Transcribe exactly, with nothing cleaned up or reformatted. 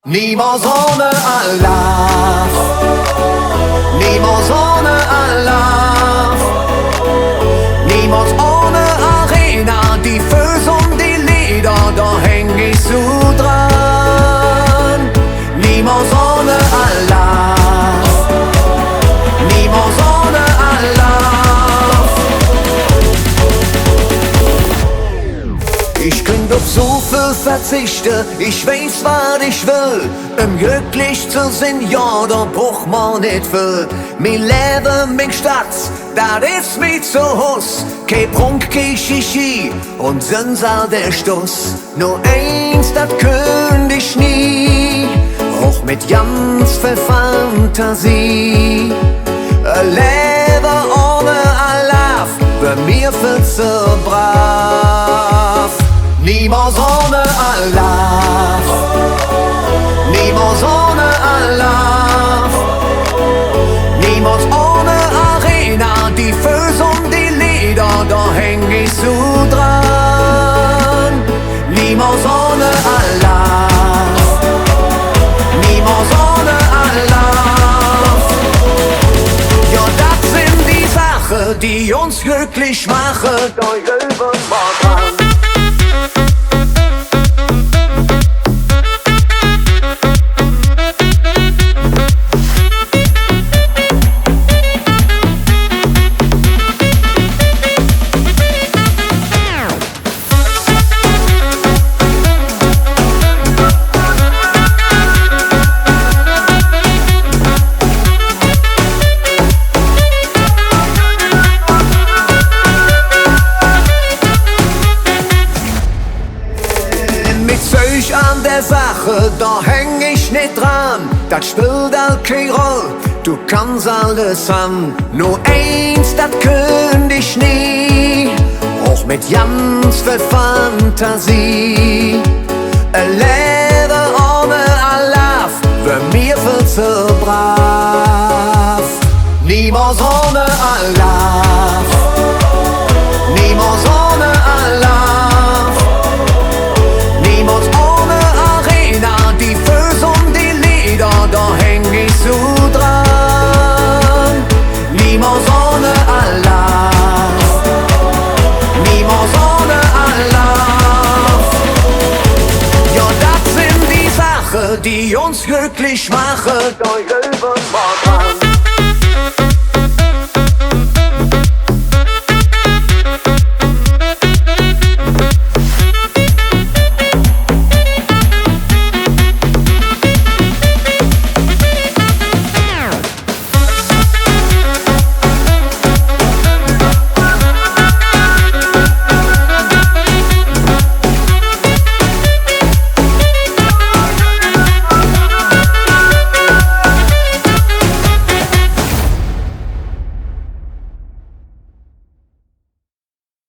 Niemals ohne Alaaf. Niemals ohne Alaaf. Niemals ohne Arena, die Föß un die Leeder, do häng ich su dran. Niemals ohne Alaaf. Niemals ohne Alaaf. Ich künnt op su vill verzichte, ich weiß, wat ich well, öm glöcklich ze sin, jo, do bruch mer nit vill. Mi Levve, ming Stadt, dat es mi zo Hus. Kei Prunk, kei Shishi un söns all der Stuss. Nor eins, dat künnt ich nie, och met ganz vill Fantasie. E Levve ohne Alaaf wör mir vill ze braav. Niemals ohne Alaaf. Niemals ohne Alaaf. Niemals ohne Arena, die Föß un die Leeder, do häng ich su dran. Niemals ohne Alaaf. Niemals ohne Alaaf. Jo, dat sin die Saache, die uns glöcklich maache. Do glöwe mer dran. Met Zög an der Saach, do häng ich nit dran, dat spillt all kei Roll, do kanns alles han. Nor eins, dat künnt ich nie, och met ganz vill Fantasie. E Levve ohne Alaaf wör mir vill ze braav. Niemals ohne Alaaf. Niemals ohne Alaaf. Niemals ohne Arena, die Föß un die Leeder, do häng ich su dran. Niemals ohne Alaaf. Niemals ohne Alaaf. Jo, dat sin die Saache, die uns glöcklich maache. Do glöwe mer dran.